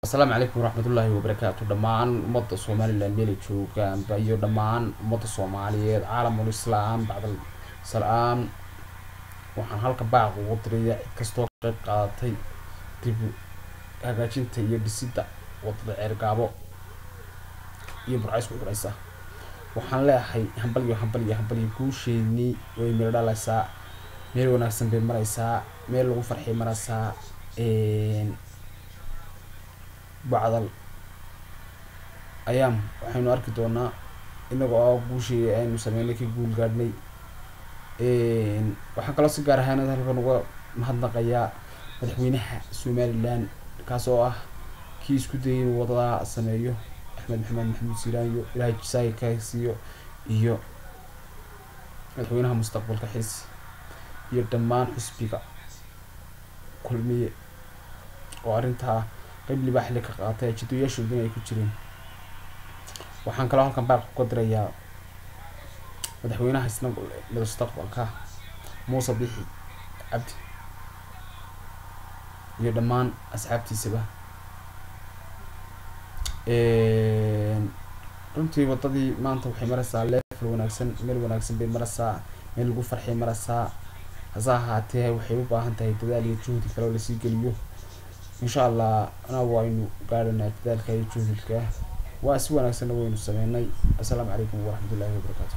Asalaamu calaykum waraxmatullaahi wabarakaatu. Dhammaan ummadda Somalilan meelay joogaanba iyo dhammaan ummadda Soomaaliyeed, caalamul islaam, bacdal salaam, waxaan halka baaq ugu diraya cid kastoo ka qayb qaadatay dib u hagaajinta iyo dhisidda wadada Ceergaabo iyo Burcays ku xidhaysa. Waxaan leeyahay hambalyo, hambalyo, hambalyo. Guusheennii way miro dhalaysaa, meel wanaagsan bay maraysaa, meel lagu farxay maraysaa. Bacdal ayaam waxaynu arki doonaa inaga oo guushii aynu sameynay ka guul gaadhnay. Waxaan kaloo si gaar ahaan halkan uga mahadnaqayaa madaxweynaha Somaliland, kaas oo ah kii isku dayay inuu wadadaa sameeyo, Axmed Maxamed Maxamuud Siiraanyo, Ilaahay jisaayi ka siiyo, iyo madaxweynaha mustaqbalka Xirsi, iyo dhammaan xisbiga Kulmiye oo arrintaa qeyb libaax le ka qaatay, ajidayaashoodina ay ku jireen. Waxaan kaloo halkan baaq uga dirayaa madaxweynaha isna mustaqbalka, Muuse Bixi Cabdi, iyo dhammaan asxaabtiisaba. Runtii wadadii maanta waxay maraysaa level wanaagsan, meel wanaagsan bay maraysaa, meel lagu farxay maraysaa. Hase ahaatee waxay u baahan tahay dadaal iyo juhdi kale oo lasii geliyo. Insha Allah ana waynu gaadhanaa dadaalka iyo juhdiga, waa si wanaagsanna waynu sameynay. Assalaamu calaykum waraxmatullaahi wabarakaatu.